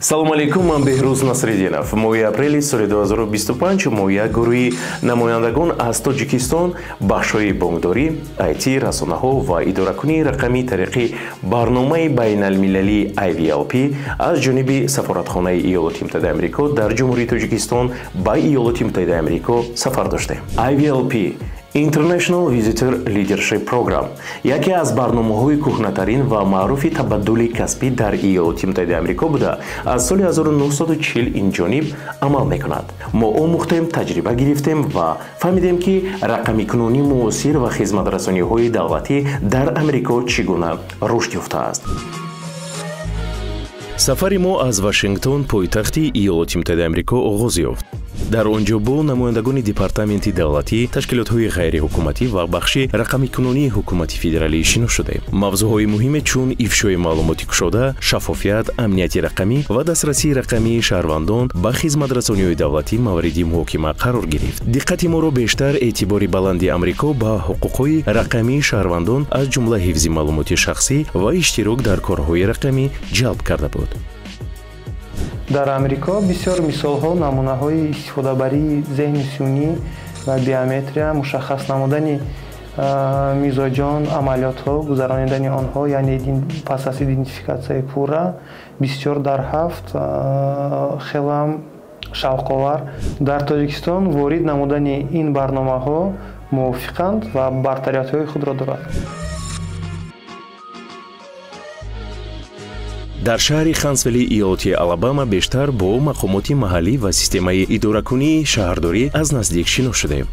Салому алейкум, ман Беҳрӯз Насриддинов. Моҳи апрели соли 2025 мо як гурӯҳи намояндагон аз Тоҷикистон бахшҳои бонкдорӣ, IT, расонаҳо ва идоракунии рақамӣ тариқи барномаи байналмилалии IVLP аз ҷониби сафоратхонаи Иёлоти Муттаҳидаи Амрико дар Ҷумҳурии Тоҷикистон ба Иёлоти Муттаҳидаи Амрико сафар доштем. IVLP International Visitor Leadership Program яке аз барномаҳои кӯҳнатарин ва маъруфи табаддули касбӣ дар Иёлоти Муттаҳидаи Амрико буда, аз соли 1940 ин ҷониб амал мекунад. Мо омӯхтем, таҷриба гирифтем ва фаҳмидем, ки рақамикунонии муосир ва хизматрасониҳои давлатӣ дар Амрико чӣ гуна рушд ёфтааст. Сафари мо аз Вашингтон, пойтахти Иёлоти Муттаҳидаи Амрико, оғоз ёфт. Дар он ҷо бо намояндагони департаменти давлатӣ, ташкилотҳои ғайриҳукуматӣ ва бахши рақамикунонии ҳукумати федералӣ шинос шудем. Мавзӯъҳои муҳиме чун ифшои маълумоти кушода, шаффофият, амнияти рақамӣ ва дастрасии рақамии шаҳрвандон ба хизматрасониҳои давлатӣ мавриди муҳокима қарор гирифт. Диққати моро бештар эътибори баланди Амрико ба ҳуқуқҳои рақамии шаҳрвандон, аз ҷумла ҳифзи маълумоти шахсӣ ва иштирок дар корҳои рақамӣ ҷалб карда буд. Дар Амрико бисёр мисолҳо, намунаҳои истифодабарии зеҳни сунъӣ ва биометрия, мушаххас намудани мизоҷон, амалиётҳо, гузаронидани онҳо, яъне пас аз идентификатсияи пурра, 24 дар 7 хелам шавқовар. Дар Тоҷикистон ворид намудани ин барномаҳо мувофиқанд ва бартариятҳои худро дорад. Дар шаҳри Хансвилли иёлоти Алабама бештар бо мақомоти маҳаллӣ ва системаи идоракунии шаҳрдорӣ аз наздик шинос шудем.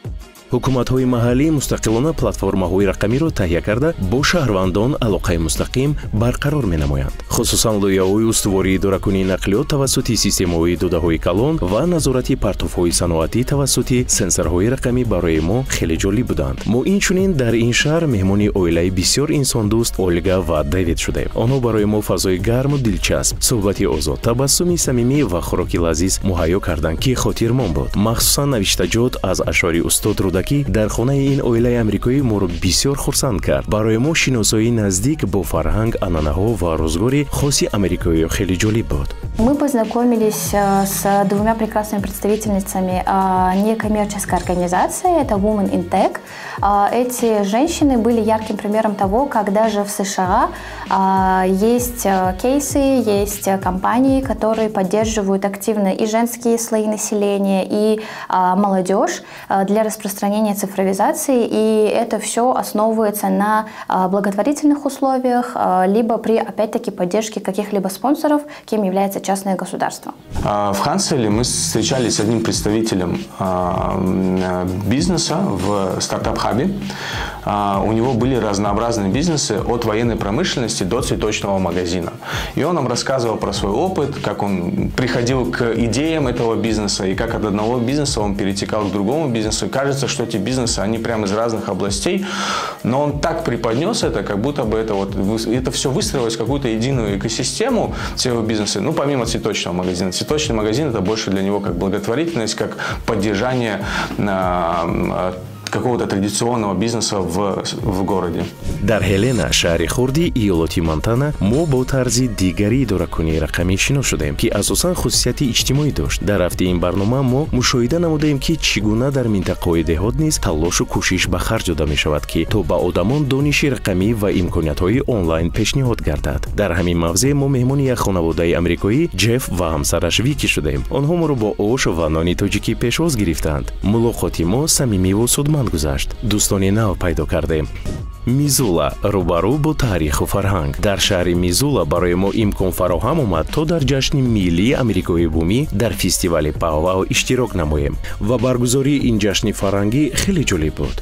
Ҳукуматҳои маҳаллӣ мустақилона платформаҳои рақамиро таҳия карда, бо шаҳрвандон алоқаи мустақим барқарор менамоянд. Хусусан лоиҳаҳои устувори идоракунии нақлиёт тавассути системаҳои додаҳои калон ва назорати партовҳои саноатӣ тавассути сенсорҳои рақамӣ барои мо хеле ҷолиб буданд. Мо инчунин дар ин шаҳр меҳмони оилаи бисёр инсондӯст Ольга ва Дэвид шудем. Онҳо барои мо фазои гарму дилчасп, суҳбати озод, табассуми самимӣ ва хӯроки лазиз муҳайё карданд, ки хотирмон буд. Махсусан навиштаҷот аз ашъори устод Рӯдакӣ дар хонаи ин оилаи амрикоӣ моро бисёр хурсанд кард. Барои мо шиносоии наздик бо фарҳанг, анъанаҳо ва рӯзгори хоси амрикоиё хеле ҷолиб буд. Мы познакомились с двумя прекрасными представительницами некоммерческой организации, это Women in Tech. Эти женщины были ярким примером того, как даже в США есть кейсы, есть компании, которые поддерживают активно и женские слои населения, и молодежь для распространения цифровизации, и это все основывается на благотворительных условиях, либо при, опять-таки, поддержке каких-либо спонсоров, кем является частное государство. В Хантсвилле мы встречались с одним представителем бизнеса в стартап-хабе. У него были разнообразные бизнесы от военной промышленности до цветочного магазина. И он нам рассказывал про свой опыт, как он приходил к идеям этого бизнеса и как от одного бизнеса он перетекал к другому бизнесу. И кажется, что эти бизнесы, они прямо из разных областей, но он так преподнес это, как будто бы это, вот, это все выстроилось в какую-то единую экосистему, все его бизнесы, ну, помимо цветочного магазина. Цветочный магазин – это больше для него как благотворительность, как поддержание какого-то традиционного бизнеса в городе. Дар Ҳелена, шаҳри хурди иёлоти Монтана, мо бо тарзи дигари идоракунии рақамӣ шинос шудем, ки асосан хусусияти иҷтимоӣ дошт. Дар рафти ин барнома мо мушоҳида намудаем, ки чӣ гуна дар минтақаҳои деҳот низ талошу кӯшиш ба харҷ дода мешавад, ки то ба одамон дониши рақамӣ ва имкониятҳои онлайн пешниҳод гардад. Дар ҳамин мавзеъ мо меҳмони як хонаводаи амрикоӣ, Ҷеф ва ҳамсараш Вики, шудем. Онҳо моро бо ош ва нони тоҷикӣ пешвоз гирифтанд. Мулоқоти мо самимиву судманд гузашт, дӯстони нав пайдо кардем. Мизула, рӯбарӯ бо таъриху фарҳанг. Дар шаҳри Мизула барои мо имкон фароҳам омад, то дар ҷашни миллии амрикои бумӣ, дар фестивали Паувау иштирок намоем ва баргузории ин ҷашни фарҳангӣ хеле ҷолиб буд.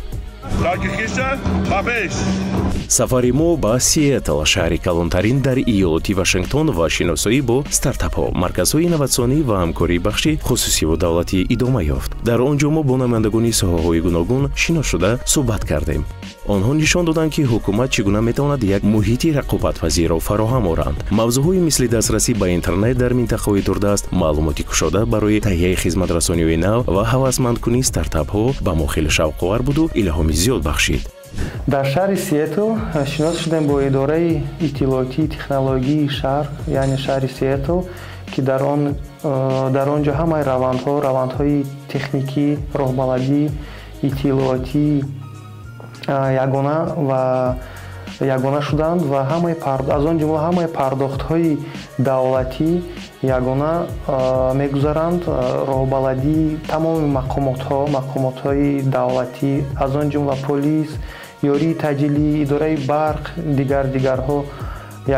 Сафари мо ба Сиэтл, шаҳри калонтарин дар иёлоти Вашингтон, ва шиносоӣ бо стартапҳо, марказҳои инноватсионӣ ва ҳамкории бахши хусусиву давлатӣ идома ёфт. Дар он ҷо мо бо намояндагони соҳаҳои гуногун шинос шуда, суҳбат кардем. Онҳо нишон доданд, ки ҳукумат чӣ гуна метавонад як муҳити рақобатпазирро фароҳам оранд. Мавзӯъҳои мисли дастрасӣ ба интернет дар минтақаҳои дурдаст, маълумоти кушода барои таҳияи хизматрасониҳои нав ва ҳавасмандкунии стартапҳо ба мо хеле шавқовар буду илҳоми зиёд бахшид. Дар шаҳри Сиэтл шинос шудем бо идораи иттилоотии технологияи шаҳр, яъне шаҳри Сиэтл, Ки дар он ҷо ҳамаи равандҳо, равандҳои техникӣ, роҳбаладӣ, иттилоотӣ ягона ва ягона шуданд ва аз он ҷумла ҳамаи пардохтҳои давлатӣ ягона мегузаранд. Роҳбаладии тамоми мақомотҳо, мақомотҳои давлатӣ, аз он ҷумла полис, ёрии таъҷилӣ, идораи барқ, дигар дигарҳо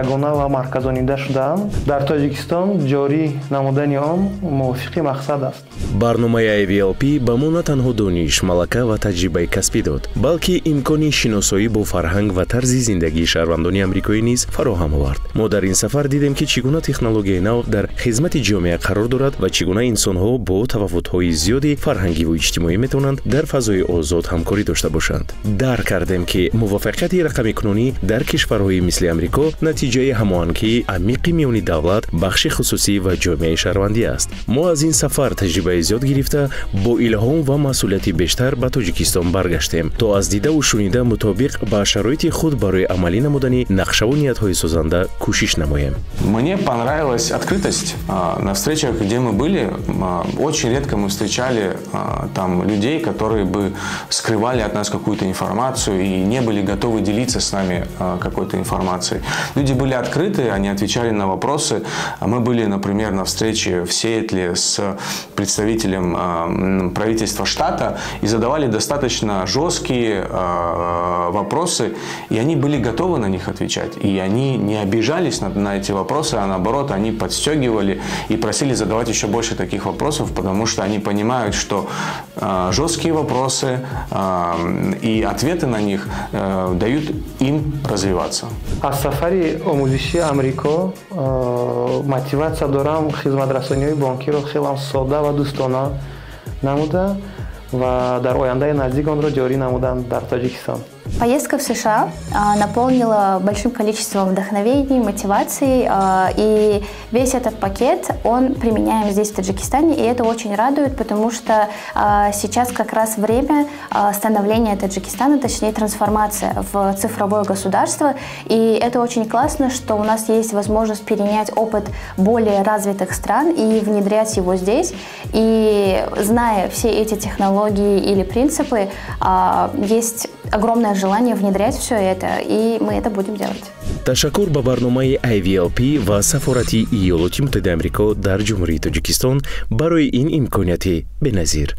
ягона ва марказонида шудаанд. Дар Тоҷикистон ҷорӣ намудани он мувофиқи мақсад аст. Барномаи IVLP ба мо на танҳо дониш, малака ва таҷрибаи касбӣ дод, балки имкони шиносоӣ бо фарҳанг ва тарзи зиндагии шаҳрвандони амрикоӣ низ фароҳам овард. Мо дар ин сафар дидем, ки чӣ гуна технологияи нав дар хизмати ҷомеа қарор дорад ва чӣ гуна инсонҳо бо тафовутҳои зиёди фарҳангиву иҷтимоӣ метавонанд дар фазои озод ҳамкорӣ дошта бошанд. Дарк кардем, ки муваффақияти рақамикунонӣ дар кишварҳои мисли Амрико натиҷаи ҳамоҳангии амиқи миёни давлат, бахши хусусӣ ва ҷомеаи шаҳрвандӣ аст. Мо аз ин сафар таҷрибаи зиёд гирифта, бо илҳом ва масъулияти бештар ба Тоҷикистон баргаштем, то аз дидаву шунида мутобиқ ба шароити худ барои амалӣ намудани нақшаву ниятҳои созанда кӯшиш намоем. Мне понравилась открытость. На встречах, где мы были, очень редко мы встречали там людей, которые бы скрывали от нас какую-то информацию и не были готовы делиться с нами какой-то информацией. Люди были открыты, они отвечали на вопросы. Мы были, например, на встрече в Сиэтле с представителем правительства штата и задавали достаточно жесткие вопросы, и они были готовы на них отвечать. И они не обижались на эти вопросы, а наоборот, они подстегивали и просили задавать еще больше таких вопросов, потому что они понимают, что жесткие вопросы и ответы на них дают им развиваться. Аз сафари омӯзишии Амрико мотиватсия дорам хизматрасониҳои бонкиро хелам сода ва дӯстона намуда ва дар ояндаи наздик онро ҷорӣ намуданд дар Тоҷикистон. Поездка в США наполнила большим количеством вдохновений, мотиваций, и весь этот пакет, он применяем здесь, в Таджикистане, и это очень радует, потому что сейчас как раз время становления Таджикистана, точнее, трансформация в цифровое государство, и это очень классно, что у нас есть возможность перенять опыт более развитых стран и внедрять его здесь, и, зная все эти технологии или принципы, есть огромное желание внедрять все это, и мы это будем делать. Ташаккур ба барномаи IVLP ва сафорати Иёлоти Муттаҳидаи Амрико дар Ҷумҳурии Тоҷикистон барои ин имконияти беназир.